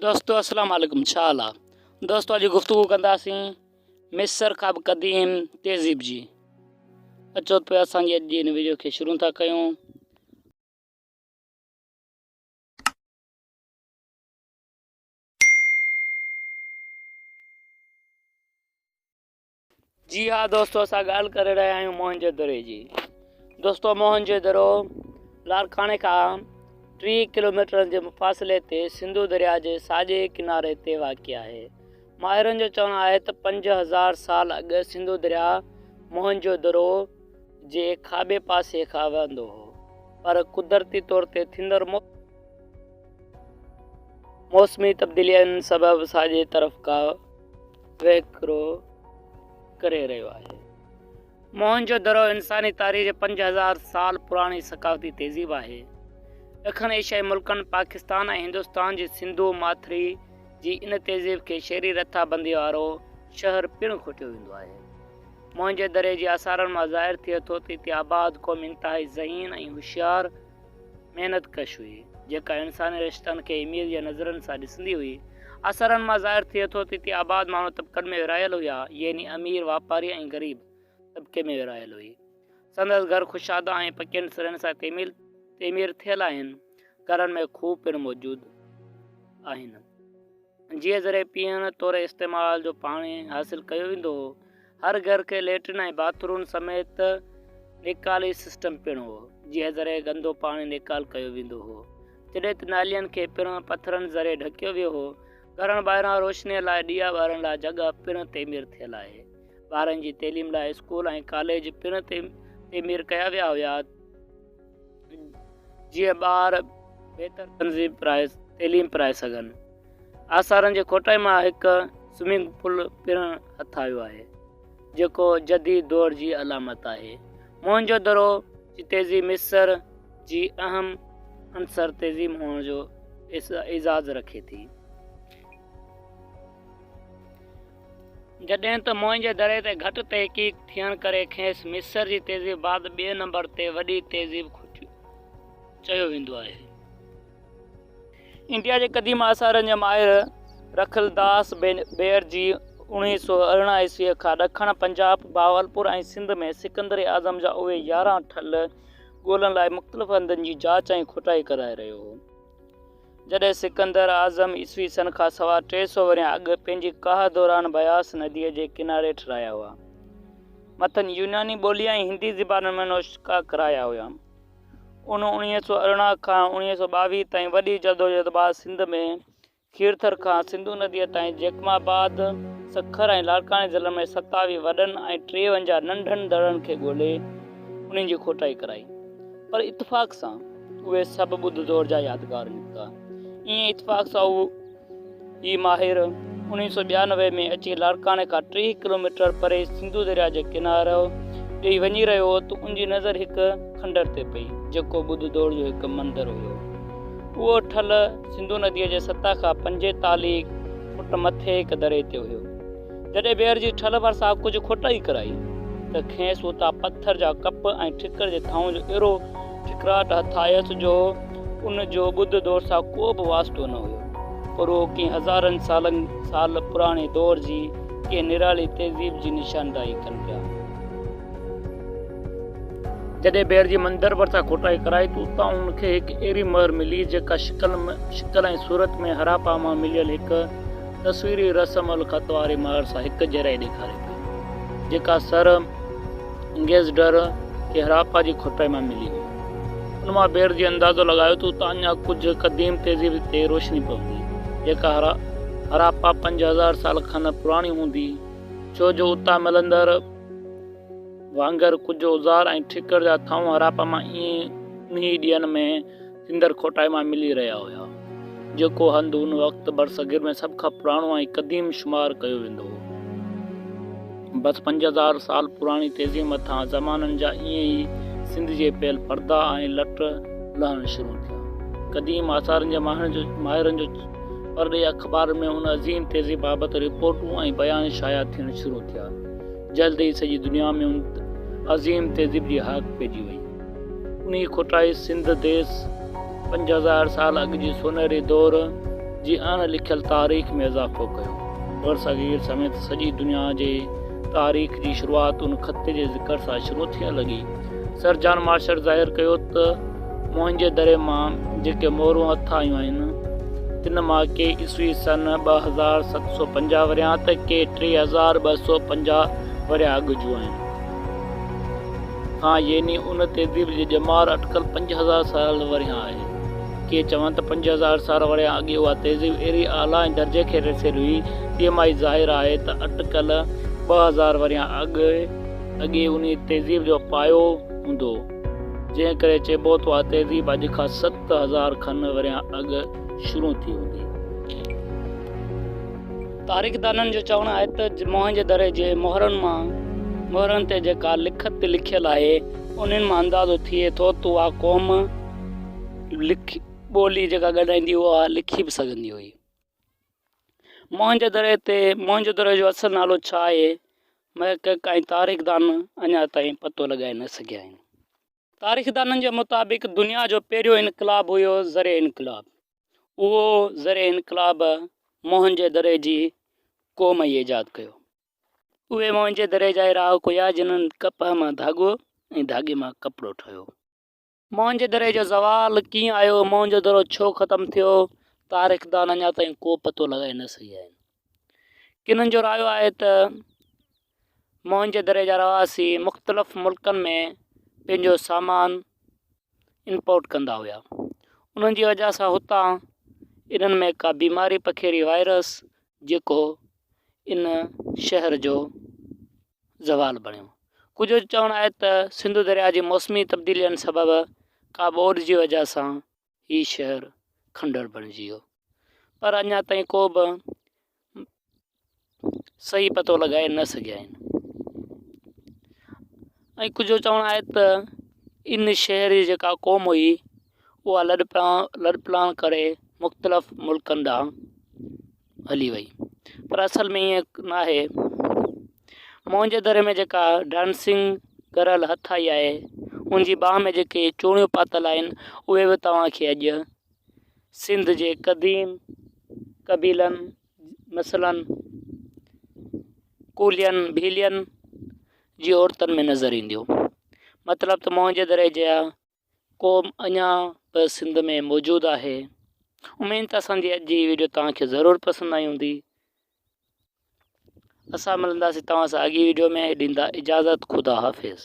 دوستو السلام عليڪم ڇا حال آ دوستو اڄ گفتگو ڪنداسين مصر کان به قديم تهذيب جي اچو ته پوء اسان جي اڄ جي هن ويڊيو کي شروع ٿا ڪيون. جي ها دوستو اسان ڳالهه ڪري رهيا آهيون موهن جي دڙي جي دوستو موهن جو دڙو لاڙڪاڻي کان 30 ڪلوميٽرن جي مفاصلي تي سنڌو درياء جي ساڄي ڪناري تي واقع آهي ماهرن جو چوڻ آهي ته 5000 سال اڳ سنڌو درياء موهن جو دڙو جي کاٻي پاسي کان وهندو هو پر قدرتي طور تي ٿيندڙ موسمي تبديلين سبب ساڄي طرف کان وهڪرو ڪري رهيو آهي. موهن جو دڙو انساني تاريخ جي 5000 سال پراڻي ثقافتي تهذيب آهي. ڏکڻ ايشيائي ملڪن پاڪستان ۽ هندستان جي سنڌو ماٿري جي ان تهذيب کي شهري رٿابندي وارو شهر پڻ کوٽيو ويندو آهي. موهن جي دڙي جي آثارن مان ظاهر ٿئي ٿو ته اتي آباد قوم انتهائي ذهين ۽ هوشيار محنت ڪش هئي، جيڪا انساني رشتن کي اميد جي نظرن سان ڏسندي هئي. آثارن مان ظاهر ٿئي ٿو ته اتي آباد ماڻهو طبقن ۾ ورهايل هيا، يعني امير، واپاري ۽ غريب طبقي ۾ ورهايل هئي. سندس گهر ڪشادا ۽ پڪين سرن سان تعمير ٿيل آهن. گهرن ۾ کوهه پڻ موجود آهن. جي ذريعي پيئڻ توڙي استعمال جو پاڻي حاصل ڪيو ويندو هو. هر گهر کي ليٽرين ۽ باٿ روم سميت نيڪالي سسٽم پڻ هو، جنهن ذريعي گندو پاڻي نيڪال ڪيو ويندو هو. جڏهن ته نالين کي پڻ پٿرن ذريعي ڍڪيو ويو هو. گهرن ٻاهران روشنيء لاء ڏيئا ٻارڻ لاء جڳهه پڻ تعمير ٿيل آهي. ٻارن جي تعليم لاء اسڪول ۽ ڪاليج پڻ تعمير ڪيا ويا هيا. جيئن ٻار بهتر تنظيم پرائي تعليم پرائي سگهن. آثارن جي کوٽائي مان هڪ سوئمنگ پول پڻ هٿ آيو آهي، جيڪو جديد دور جي علامت آهي. موهن جو دڙو جي تهذيب مصر جي اهم عنصر تهذيب هئڻ جو اعزاز رکي ٿي. جڏهن ته موئن جي دڙي تي گهٽ تحقيق ٿيڻ ڪري کيس مصر جي تهذيب بعد ٻئي نمبر تي وڏي تهذيب چيو ويندو آهي. انڊيا جي قديم آثارن جي ماهر رکلداس بيئرجي 1918 عيسويء کان ڏکڻ پنجاب، بهاولپور ۽ سنڌ ۾ سڪندر اعظم جا اهي 11 ٺل ڳولڻ لاء مختلف هنڌن جي جاچ ۽ کوٽائي ڪرائي رهيو هو. جڏهن سڪندر اعظم عيسوي سن کان سوا ٽي سو ورهين اڳ پنهنجي ڪاهه دوران بياس نديء جي ڪناري ٺھرايا هئا. مٿن يوناني ٻوليء ۽ هندي زبانن ۾ نوشتا ڪرايا هيا. ان 1918 کان 1922 تائين وڏي جدوجهد بعد سنڌ ۾ کيرٿر کان سنڌو نديء تائين جيڪب آباد، سکر ۽ لاڙڪاڻي ضلعن ۾ 27 وڏن ۽ 53 ننڍن دڙن کي ڳولي انهن جي کوٽائي ڪرائي. پر اتفاق سان اهي سڀ ٻڌ دور جا يادگار نڪتا. ائين اتفاق سان اهو ئي ماهر 1992 ۾ اچي لاڙڪاڻي کان 30 ڪلوميٽر پري سنڌو درياء جي ڪنارو ڏئي وڃي رهيو هو ته ان جي نظر هڪ کنڊر تي پئي، جيڪو ٻڌ دور جو هڪ مندر هيو. اهو ٺل سنڌو نديء جي سطح کان 45 فٽ مٿي هڪ دري تي هيو. جڏهن بيئر جي ٺل ڀرسان ڪجهه کوٽائي ڪرائي ته کيس اتان پٿر جا ڪپ ۽ ٺڪر جي ٿانون جو اهڙو ٺڪراٽ هٿ آيس جو ان جو ٻڌ دور سان ڪو به واسطو نه هيو پر اهو ڪنهن هزارن سالن سال پراڻي دور جي ڪنهن نرالي تهذيب جي نشانداهي ڪن پيا. جڏهن بيئر جي مندر ڀرسان کوٽائي ڪرائي ته اتان ان کي هڪ اهڙي مهر ملي جيڪا شڪل ۽ صورت ۾ هراپا مان مليل هڪ تصويري رسم الخط واري مهر سان هڪ جهڙائي ڏيکاري پئي، جيڪا سر انگيزڊر کي هراپا جي کوٽائي مان ملي هئي. ان مان بيئر جي اندازو لڳايو ته اتان اڃا ڪجهه قديم تهذيب تي روشني پوندي، جيڪا هراپا 5000 سال کن پراڻي هوندي، ڇو جو اتان ملندڙ وانگر ڪجهه اوزار ۽ ٺڪر جا ٿانو هراپا مان ائين انهي ڏينهن ۾ ٿيندڙ کوٽائي مان ملي رهيا هيا، جيڪو هنڌ ان وقت برصغير ۾ سڀ کان پراڻو ۽ قديم شمار ڪيو ويندو هو. بس 5000 سال پراڻي تهذيب مٿان زمانن جا ائين ئي سنڌ جي پيل پردا ۽ لٽ لهڻ شروع ٿيا. قديم آثارن جي ماهرن جو پرڏيهي اخبارن ۾ ان عظيم تهذيب بابت رپورٽون ۽ بيان شايع ٿيڻ شروع ٿيا. جلد ئي سڄي دنيا ۾ ان عظيم تهذيب جي هاڪ پئجي وئي. انهيء کوٽائي سنڌ ديس 5000 سال اڳ جي سونهري دور جي اڻ لکيل تاريخ ۾ اضافو ڪيو. برصغير سميت سڄي دنيا جي تاريخ جي شروعات ان خط جي ذڪر سان شروع ٿيڻ لڳي. سر جان مارشل ظاهر ڪيو ته موهن جي دڙي مان جيڪي مهرون هٿ آيون آهن، تن مان ڪي عيسوي سن 2750 ورهيان ته ڪي 3250 ورهيه اڳ جون آهن. کان يعني ان تهذيب جي ڄمار اٽڪل 5000 سال ورهيان آهي. ڪي چون ته 5000 سال ورهيان اڳي اها تهذيب اهڙي اعليٰ ۽ درجي کي رسيل هئي، تنهن مان ئي ظاهر آهي ته اٽڪل 2000 ورهيان اڳ اڳي انهي تهذيب جو پايو هوندو، جنهن ڪري چئبو ته اها تهذيب اڄ کان 7000 کن ورهيان اڳ شروع ٿي هوندي. تاريخدانن جو چوڻ آهي ته موهن جي دڙي جي مهرن مان مهرن تي جيڪا لکت لکيل آهي، انهن مان اندازو ٿئي ٿو ته اها قوم ٻولي جيڪا ڳالهائيندي هئي اها لکي به سگهندي هئي. موهن جي دڙي تي موهن جو دڙي جو اصل نالو ڇا آهي؟ محقق ۽ تاريخدان اڃا تائين پتو لڳائي نه سگهيا آهن. تاريخدانن جي مطابق دنيا جو پهريون انقلاب هيو زرعي انقلاب. اهو زرعي انقلاب موهن جي دڙي جي قوم ئي ايجاد ڪيو. اهي موهن جي دڙي جا ئي رهاڪو هيا جنھن ڪپهه مان ڌاڳو ۽ ڌاڳي مان ڪپڙو ٺاهيو. موهن جي دڙي جو زوال ڪيئن آيو، موهن جو دڙو ڇو ختم ٿيو، تاريخدان اڃا تائين ڪو پتو لڳائي نه سگهيا آهن. ڪنھن جو رايو آهي ته موهن جي دڙي جا رهواسي مختلف ملڪن ۾ پنهنجو سامان امپورٽ ڪندا هيا، انهن جي وجه سان هتان انهن ۾ ڪا بيماري پکيڙي وائرس جيڪو ان شهر جو زوال بڻيو. ڪجهه جو چوڻ آهي ته سنڌو درياء جي موسمي تبديلين سبب ڪا ٻوڏ جي وجهه سان هي شهر کنڊر بڻجي ويو پر اڃا تائين ڪو به صحيح پتو لڳائي نه سگهيا آهن ۽ ڪجهه جو چوڻ آهي ته ان شهر جي جيڪا قوم هئي اها لڏپلاڻ ڪري مختلف ملڪن ڏانهن هلي وئي پر اصل ۾ ائين ناهي. موهن جي دڙي ۾ جيڪا ڊانسنگ گرل هٿ آئي آهي ان جي ٻانهن ۾ جيڪي چوڙيون پاتل آهن اهي به توهان کي اڄ سنڌ جي قديم قبيلن مثلاً ڪولين ڀيلين جي عورتن ۾ نظر اينديون. مطلب ته موهن جي دڙي جا قوم اڃا به سنڌ ۾ موجود آهي. اميد ته اسان جي اڄ جي ويڊيو توهان کي ضرور پسند آئي هوندي. اسان ملنداسين توهان سان اڳي ويڊيو ۾ ڏيندا اجازت خدا حافظ.